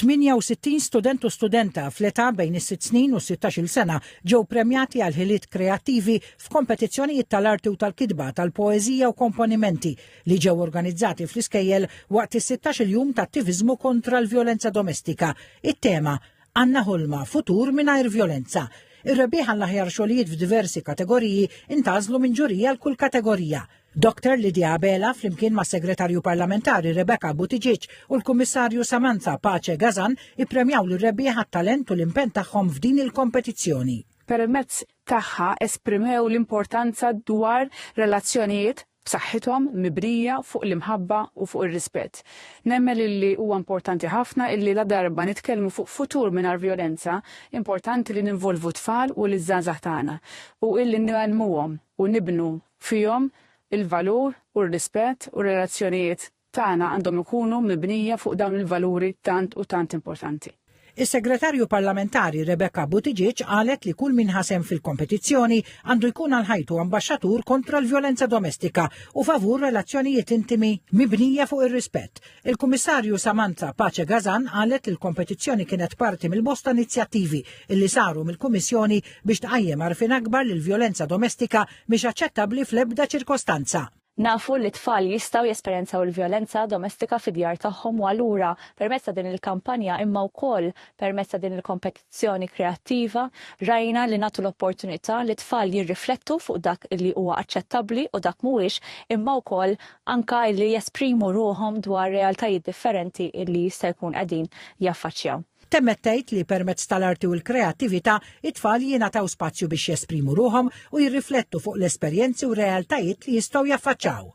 68 student u studenta fl-età bejn is-sitt snin u s-sittax-il sena ġew premjati għal ħiliet kreattivi f'kompetizzjonijiet tal-arti u tal-kitba, tal-poeżija u komponimenti li ġew organizzati fl-iskejjel waqt is-sittax-il jum ta' attiviżmu kontra l-vjolenza domestika. It-tema, Għandna ħolma, futur mingħajr vjolenza. Ir-rebbieħ għall-aħjar xogħlijiet f'diversi kategoriji intgħażlu minn ġurija għal kull kategorija. Dr. Lydia Abela flimkien mas-Segretarju Parlamentari Rebecca Buttigieg u l-Kummissarju Samantha Pace Gazan ippremjaw lir-rebbieħ għat-talent u l-impenn tagħhom f'din il-kompetizzjoni. Permezz tagħha esprimew l-importanza dwar relazzjonijiet b'saħħithom mibnija fuq l-imħabba u fuq ir-rispett. Nemmen illi huwa importanti ħafna illi ladarba nitkellmu fuq futur mingħajr vjolenza, importanti li ninvolvu t-tfal u liż-żgħażagħ tagħna u illi ngħallmuhom u nibnu fihom il-valur u r-rispett u r-relazzjonijiet tagħna għandhom ikunu mibnija fuq dawn il-valuri tant u tant importanti. Is-Segretarju Parlamentari Rebecca Buttigieg qalet li kull min ħa sehem fil-kompetizzjoni għandu jkun għal ħajtu ambaxxatur kontra l-vjolenza domestika u favur relazzjonijiet intimi mibnija fuq ir-rispett. Il-Kummissarju Samantha Pace Gazan qalet li l-kompetizzjoni kienet parti mill-bosta inizjattivi illi saru mill-Kummissjoni biex tqajjem għarfien akbar li l-vjolenza domestika mhix aċċettabbli fl-ebda ċirkostanza. Nafu li t-tfal jistgħu jesperjenzaw il-vjolenza domestika fid-djar tagħhom u allura permezz ta' din il-kampanja imma wkoll permezz ta' din il-kompetizzjoni kreattiva rajna li nagħtu l-opportunità li t-tfal jirriflettu fuq dak li huwa aċċettabbli u dak mhuwiex imma wkoll anka li jesprimu ruħhom dwar realtajiet differenti li jista' jkun qegħdin jaffaċċjaw. Temmet tgħid li permezz tal-arti u l-kreattività, it-tfal jingħataw spazju biex jesprimu ruħhom u jirriflettu fuq l-esperjenzi u realtajiet li jistgħu jaffaċċaw.